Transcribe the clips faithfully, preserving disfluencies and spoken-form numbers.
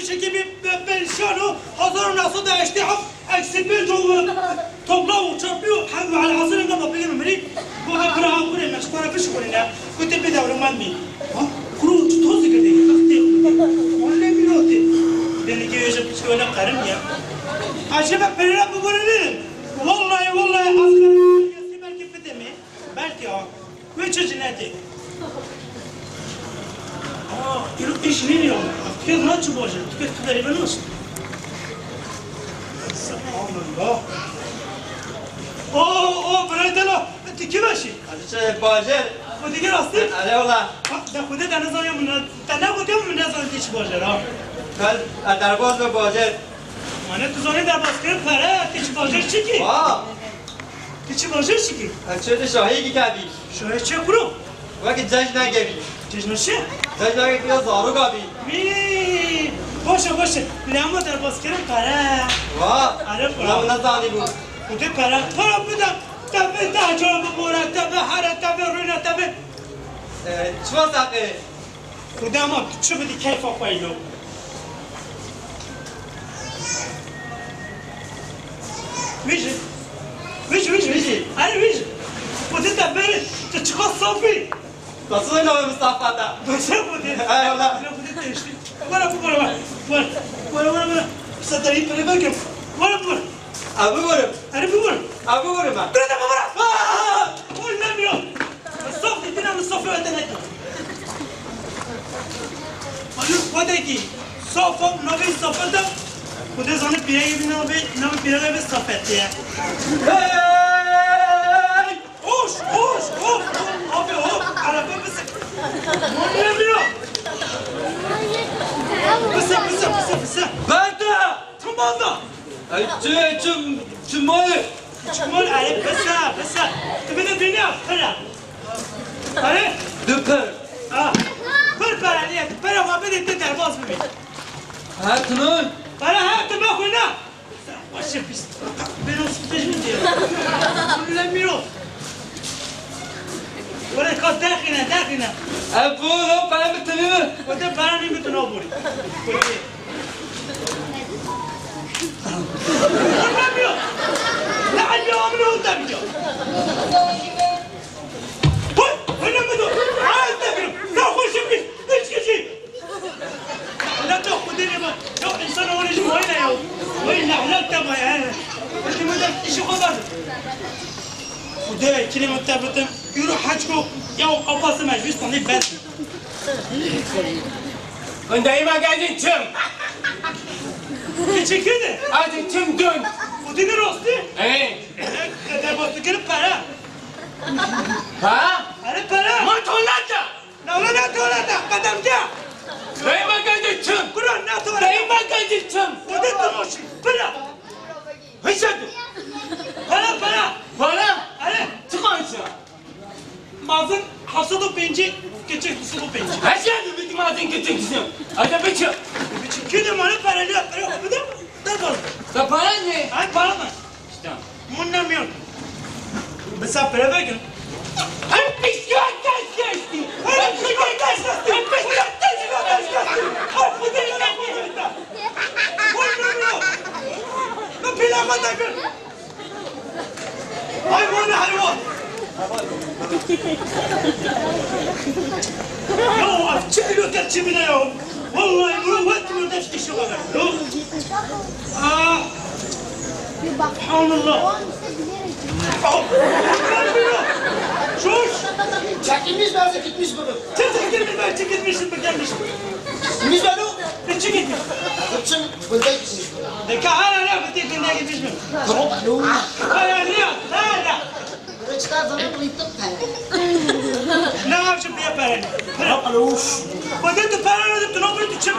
Çekî bir pe-, perişan û hezar û neh sed û heştê heft eksi pênc û topla û çarpî û he-, û elhasîlê ne bapêrê min mirî. Gote bira ha kurê me ji xwe re bişixulîne. Gote bê dewlemend bî. Ha, kuro çi toz digirdê? Wele mîrotê. Belê ki wê ji piçê wele qerim ya. Acaba perê re biborînin? Wallahî, wallahî, ez belkî bidemê. Belkî ha. Wê çi cinetê? Aa, îro pêş nînî ya. Ev tikez na çi baje? Tikez tu derê ve nas. Subhanallah. Oo, oo, birayê dela. Tu kî veşî? Ez çi baje? Xwedî gel astî? Erê wala. Ha, de Xwedê de nizaniya min ne, te ne gotiya min nizaniya tu çi baje ha? Kal, e, derbas ve baje. Mane tu zanî derbas kirin pere, tu çi baje çi kî? Aa. Tu çi baje çi kî? Ez çi tu şahî kî kevî? Şahî çi kuro? Wekî cejne kevî. Cejne çi? Cejne kevî ya zaroka bî. Wî, baş e, baş e. Lê ama derbas kirin pere. Wa. Erê, na, na zanî bû. Xwedê pere, pere bide. Te vê deh cara bibore, te vê here, te vê rûne, te vê. E, çima saqê? Xwedê ama tu çi bidî keyfa xwe îlo. Wî jî. Wî jî, wî jî, wî jî. Erê wî jî. Xwedê te berê, tu çiqas saf î. Nasıl oynamıyor Mustafa da? Başa Xwedê. Ay Allah. Erê Xwedê te hiştî. Were bibore, were. Were, were, were, were. Sa te yî pere berkim. Were bibore. Abi vurum. Erê bibore. Abi vurum ha. Bire de bibore. Aa! Oy, ne diyor? Saf dîtina min safê wete nekir. Ayû xwedekî saf û navê safete, Xwedê zanî pîreyê vî navê, navê pîreyê vê safetê ye. Hey! Hoş, hoş, hop, hop, abi hop, araba bize. Manyeğe bira. Bize, bize, bize, bize. Berda! Tamam da. Ay, çi, çi, çi maye? Çi mal, erê, bize, bize. Tu bide dünya, pira. Erê? Du pir. Ha. Pir para niye? Para var, bir de derbaz mı? Ha, tamam. Para ha, tamam, koyna. Başa biz. Ben o sütecim diyor. Ulan Miro. Were ka derxîne, derxîne. Ev bû, no, pere min tevî min. Wete pere nî min tu nabûrî. Wete. Were min ya. Ne alî ya, min o tevî ya. Hoy, were min o. Ay, tevî. Sarhoşum biz. Hiç kişi. Lehnet Xwedê lê me. Ya însan ewro ji mayî ne ya. Wey lehnet te be ya. Piştî min de îşê xwe berdim. Xwedê kirê min te bidim. Îro heçko ya Abbasê me ji wî standê ber. Gundayî me geldi çim. Keçekê de. Hadi çim dön. Xwedê ne rastî? Ey. Derbas dikirin pere. Ha? Pere pere. Ma tuvalete. Navê ne tuvalete, qedemce. Dayê me geldi çim. Kuro ne tuvalete. Dayê me geldi çim. Xwedê tu noşî. Pira. Hişe tu. Para, para. Para? Erê. Çi konuşuyor? Mazin heft sed û pêncî, keçik du sed û pêncî. Hişe tu, bitti mazin keçik kızım. Hadi biçim. Biçim. Kedi mane paralya, para, bir de, de fazla. Sen para ne? Ay, para mı? Îşte. Hûn nemiyon. Bi saf pere vekin. Em pişka kes geçtî. Em pişka kes geçtî. Em pişka kes geçtî. Hûn nemiyon. Min pîla xwe tekir. Hayvan, hayvan. Ya, ev çi îro te çi bine ya? Wallahî, bunu wet bunu deşti şu kadar. Yok. Aa. Subhanallah. Aa. Sus. Çekilmiş bazı gitmiş bunu. Çekilmiş, ben çekilmişim, bu gelmiş. Gitmiş ben o. Ne çekilmiş? Kıçın bunda gitmiş. De ka hala ne, bu tek bunda gitmiş mi? Tamam, alo. Hala ne? Hala. Rıçlar zaman uyuttum ben. Ne yapayım diye pere? Alo. Xwedê tu pere nede, tu nabî tu çi bî?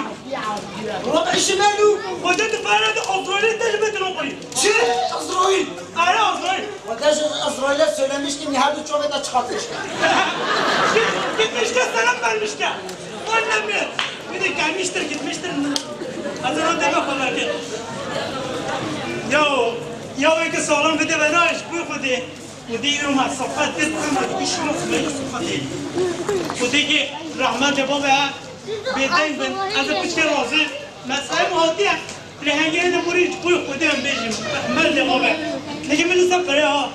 Roma işi ne lu? Xwedê tu pere nede, Azraîlê te ji bê tu nabî. Çi? Azraîl? Are Azraîl. Xwedê ji Azraîl'e söylemiştim, her du çavê de çıkartmış. Gitmişte selam vermişte. Annem mi? Bir de gelmiştir, gitmiştir. Hazır o deme kadar ki. Ya, ya iki sağlam bir de ben aç bu Xwedê. Xwedê îro me sifet dît, me îşî me xwedê sifet dît. Xwedê ki rehmetê bavê he bêdeng bin, ez ê piçkê razî, Mesai mi hatiye, lehengê li borî ji bo Xwedê em bêjin, merdê ma be. Neke min li ser pere ha.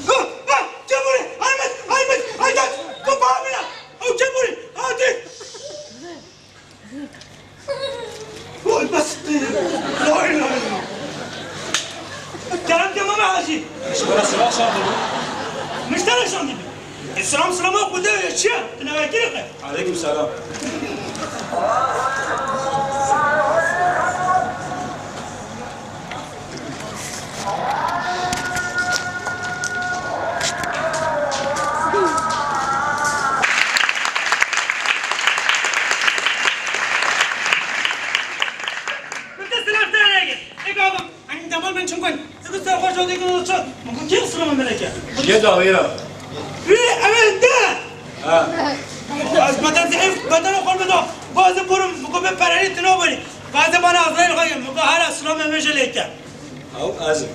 Ah, ah, Cemhurî, Ahmet, Ahmet, Aytaç, Kupa Amina, o Cemhurî, hadi. Vay, bas. Vay, vay. Kerem ke Mehmet Hacı. Şibara silah şandî. Miştara şandî. E, selam, selam, o kude ya, çiye? Tına vakir. Aleyküm selam. Min te silah te nege. Ê baba, em demal bên çim kên. Ê bi ser xwe jodê kino çi? Min ku kê silah min neke? Kê dawî ya? Wî, ew ê de. Ha. Ez beden zehîf, beden xwe min da. Bazı burum, min ku bê pererî tino bûrî. Bazı bana Azrail xwe, min ku hala silah min jê lê ke. Ew ez im.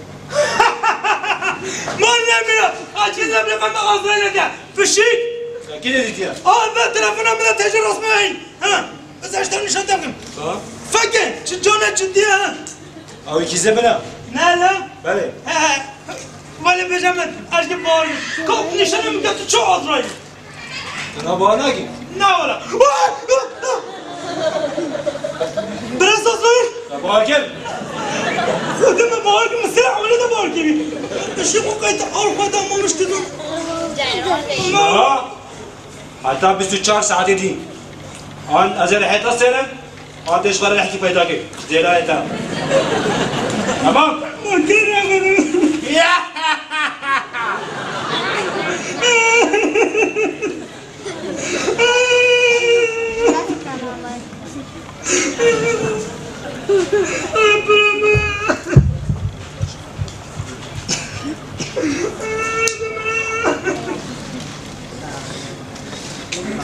Mal ne mira? Aciz ne bile ben Azrail de. Pişik. Ya kî dîtiye? Aa, ben telefona min de tecrübe resmi. Ha. Ez eşter nişan takım. Ha? Feke, çi cana çi diye ha? Ew kîze bile. Ne la? Belê. He, he. Wale bejamet, aşkı bağırıyor. Kalk nişanım götü çok Azrail. Te na bawer nakî? Na wala. Biraz Azrail. Te bawer kir? Xwedê me bawer kir, min sê hewlê de bawer kirî. Işık o kayıt al, xwe damamış dedim. Ha? Heta bîst û çar saetê dî. An ez ê reheta sêrim. Ateş var, lehkî peyda kir. Zêlayê te. Tamam.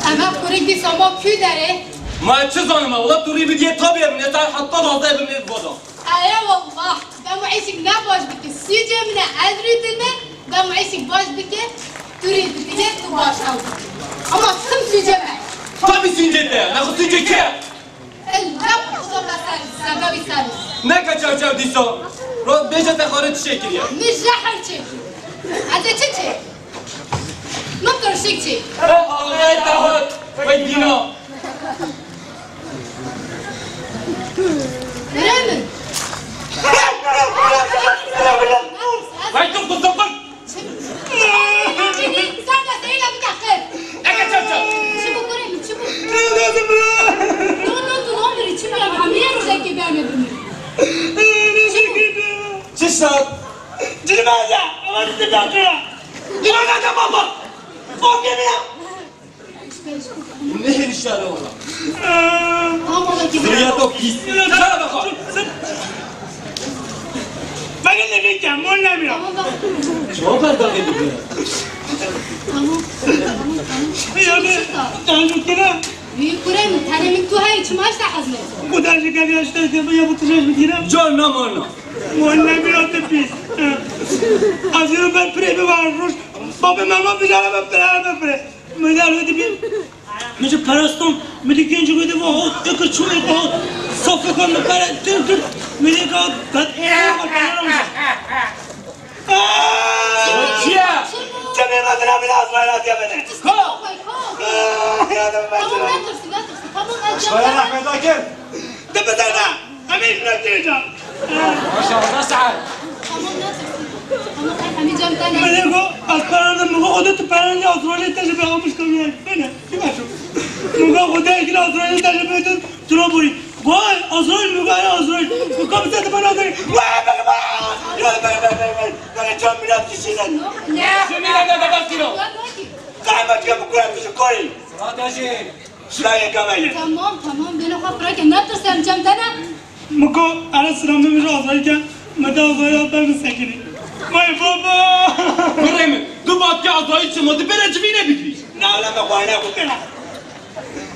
Eve kurik dîsa ma kû derê? Ma çi zanim, wela tu rî bidiyê tabî min ê heta duwazdeh bimê bada. Ere wallah, dem û eşik ne baş bike, sûcê min e, ez rî dime, dem û eşik baş bike, tu rî didine, tu baş ew. Ama tim sûcê me. Tabî sûcê te, nexwe sûcê kê? El, ne quşta me ser, sebebî ser. Neke çew çew dîsa. Ro, bêje te xwe rê çi çêkiriye? Min jehir çêkir. Ez ê çi çêkir? Min tirşik çêkir. Axê te hat, wey dîna. Birê min. Wey tu quzukun. Çi? Sen de seyir bike qir. Eke çev çev. Çi bu kurê min, çi bu? No, no, tu no mirî, çi bira, hemî rojekê berne bimî. Çi bu? Çi şat? Cilmeze, ama bizi bırakıyor. Cilmeze baba. Bak yemin. Nehir işleri ola. Ama da ki. Zuriya to pis. Sana bak. Bakın ne bekliyorum, mon ne biliyorum. Tamam, bak. Çok berbat edildi. Tamam, tamam, tamam. Bir yerde tanrı kira. Büyük kuren, tanemin tu hay, çimaş da hazmet. Bu da şeker yaşta, ya bu tuzaj bir kira. Can namana. Mon ne biliyorum da pis. Azıyorum ben pire bir var, ruş. Baba mama bir ara ben pire, ben pire. Min de wê dibî, min ji parastan, min di genc wê de va, eke çû ê va, safekan min pere, tim, tim, min ê ka, gat, ê, ê, ê, ê, ê. Çi ye? Çemê me dina min azmayna diye bine. Ka? Ah, ya da ben. Tamam, ne tırsın, ne tırsın. Tamam, ben. Şöyle rahmet akın. Te bizana, em ê ji me têca. Maşallah, ne saet? Tamam, ne tırsın. Tamam, em ê cem tane. Min ê got, ez pere nadim, min got, Xwedê tu pere nede, Azraîlê te ji bê amiş kemiye. Bine, kime şu? Min got, Xwedê kire Azraîlê te ji bê tu, tu naborî. Got, Azraîl, min got, ey Azraîl. Şemî ne de kilo. Qehmet ya bu kadar kişi koyun. Strateji. Şuraya kamerayı. Tamam, tamam. Beni xwe fireke. Ne tırsam çem tane. Miko, ara sıra min ji azayî ke, me de azayî hat ben sekinî. Vay baba! Kurê min, tu vatke azayî çi ma tu bere civîne bikirî. Ne ala me xwe ne xwe kena.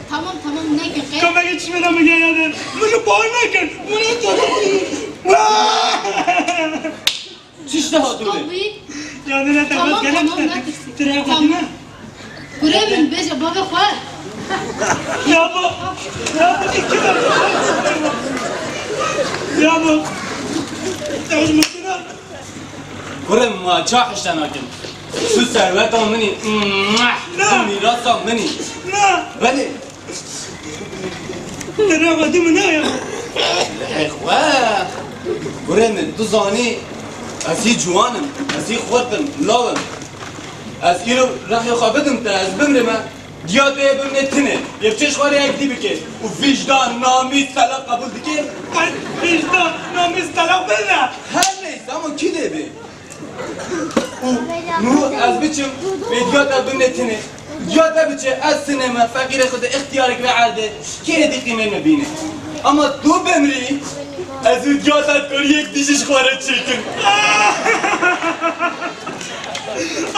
Tamam, tamam, neke, qey. Kamera çi me de me gel ya de. Bunu bağır ne ken? Bunu da. Çi ji te hatibû? Yanî ne te Tamam, gelek tamam, te. Ne tırsın? Tirek Tamam. Kurê min bêje bavê xwe. Ya bu, ya bu iki dakika. Ya bu. Kurê min ma ça hişte nakin. Tu serweta min î. Ne. Tu mîrasa min î. Ne. Belê. Te reva dî min naya. Lehê xwe. Kurê min, tu zanî, ez hî ciwan im, ez hî xurt im, law im. Ez îro rexê xwe bidim te, ez bimrime. Giya te yê bimnê tune. Yê çi ji xwe re yek dî bike. Û vîjdan, namîs, telaq qebûl dike? Ay, vîjdan, namîs, telaq bide. Her neyse, ama kî dê bê? Û nû ez biçim, vê diya te binê tinê. Diya te biçe, ez tinê me, feqîrê xwe de ixtiyarek ve erdê, kê êdî qîmê me bîne. Ama tu bimrî, ez û diya te kuriyek dî jî ji xwe re çêkim.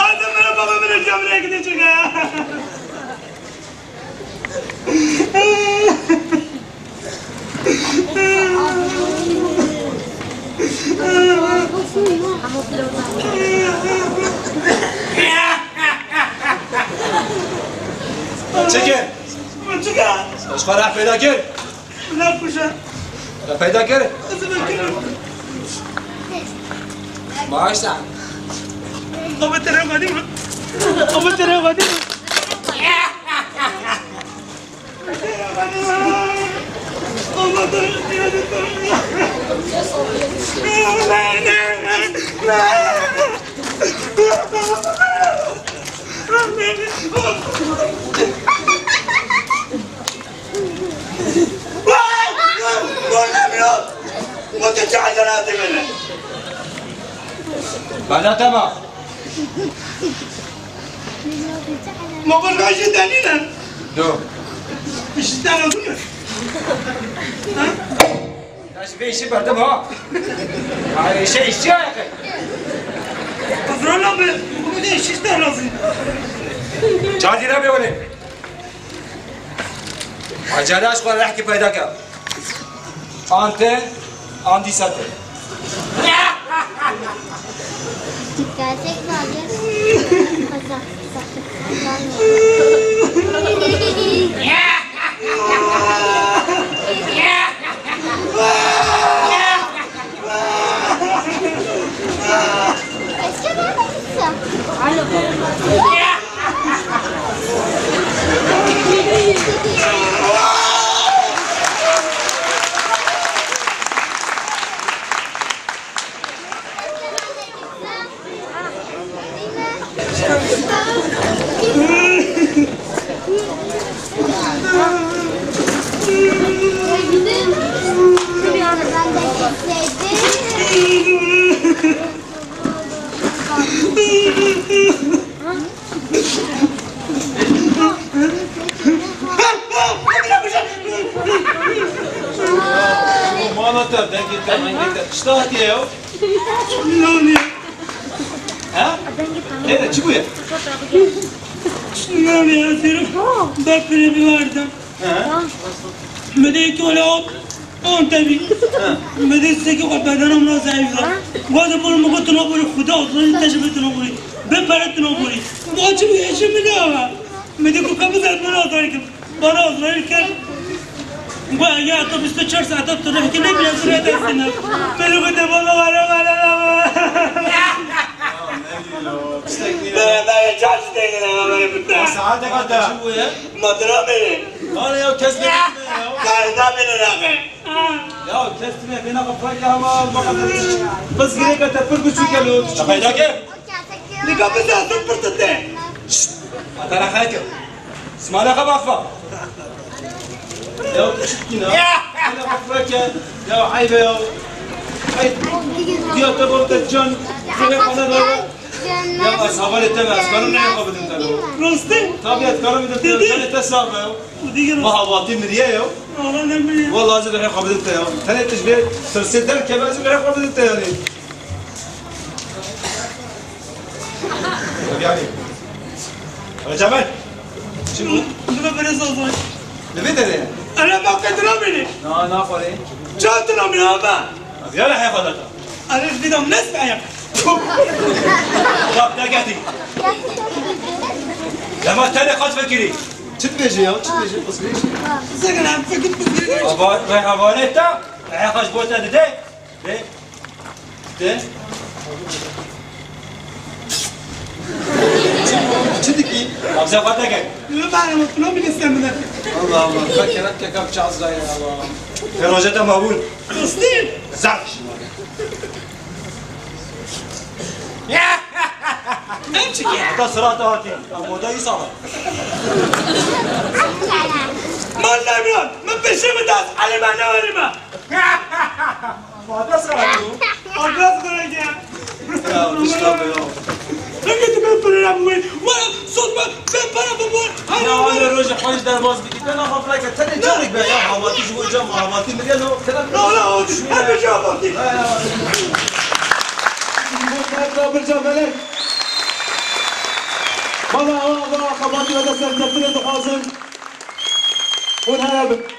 Azim min re baba min re camrek dê çike. Çekil. Çekil. Ji xwe re peyda kir. Bila kuje. Te peyda kir. Maaş sen. Ama tere vadî mi? Ama tere vadî mi? Bana tamam. Ma valla ji te nîne? Do. Ji te ne bûne? Ha? Ya ji vê işî berdim ha. Ay, şey, işçi ayakı. Kızrana be, bu da iş işte lazım. Çadî ne be öyle? Acele aşk var, lahki peyda ka. Ante, an dîsa te. Gerçek mi abi? Kazak, kazak. Eski nerede kızsa? Alo. Mala te, dengê te, rengê te, çi hatiye ya? Çinanê. Ha? Nere, çi bûye? Çinanê, ez ê ber pirê biwardim. He. Me dê yekê wele ot, on tevî. He. Me dê sekê xwe bedena min a zehîf da. Gazê bor min got, tu naborî, Xuda, Xuda te ji min tu naborî. Bi pere tu naborî. Ma çi bû, eşê min ne ava. Me dê ku ka bizan min azar kim. Bana azar kim. Got, ya tu bîst û çar saeta tu rih ki ne bile zure destine. Me dê ku te bana vara vara vara. Bana da ya çarşı dengine vara. Saate kadar. Madra beni. Bana ya kes ne ya? Kayda beni rabe. Ya kes ne, beni kaprak ya ama bak. Bas girek ata pir küçük geliyor. Kafayı da gel. Nika bize hazır pırtıte. Atara kayke. Smala kabafa. Ya küçük yine. Beni kaprak ya. Ya aybe ya. Ay. Diyor da burada can. Seni bana da. Ya ez hevalê te me, ez karim nehê xwe bidim te lo. Rastî? Tabii ez karim bidim te lo. Tenê te sax be yo. Û dîgir. Ma hevaltî miriye yo. Wala ne miriye. Wala ez nehê xwe bidim te yo. Tenê tu ji vê tirsê derkeve ez nehê xwe bidim te yanî. Yanî. Alo Cemal. Çi bû? Dura bere zazay. Li vê derê ye? Ere bak te dura bere. Na, naxwarê. Ça dura bere ama? Abi ya hefa data. Ere bir de mes be ayak. Bak ne geldi. Lema tenê kaç vekirî. Çi dibêje ya? Çi dibêje? Qismê çi? Zeger hem fikir fikir. Ava, ve havale ta. Ve kaç bota dide. Ve De. Çi dikî? Hamza xwe deke. Yo, ben mutlu bir istemine. Allah Allah. Bak kerem kekam çaz da ya Allah. Ve rojete mabun. Dostum. Zaf. Em çi ki? Hatta sıra da hati. Moda iyi sağlam. Man ne bileyim. Min peşê min das. Alî me ne alî me. Adres xwe tu. Adres xwe gel. Ya, dişta be ya. Hingê tu bê pere ya bûyî. Wala, sot be, bê pere bûyî. Ya, wala rojê xwe ji derbas bikî. Te naxwe fireke, tenê carek be ya. Havatî ji bo cem, havatî miriye lo. Tena. La, la, o, her bir şey havatî. Ha, ya. Mutlu bir cem melek. Valla, valla, havatî ve de serkeftinê dixwazin. Hûn here bin.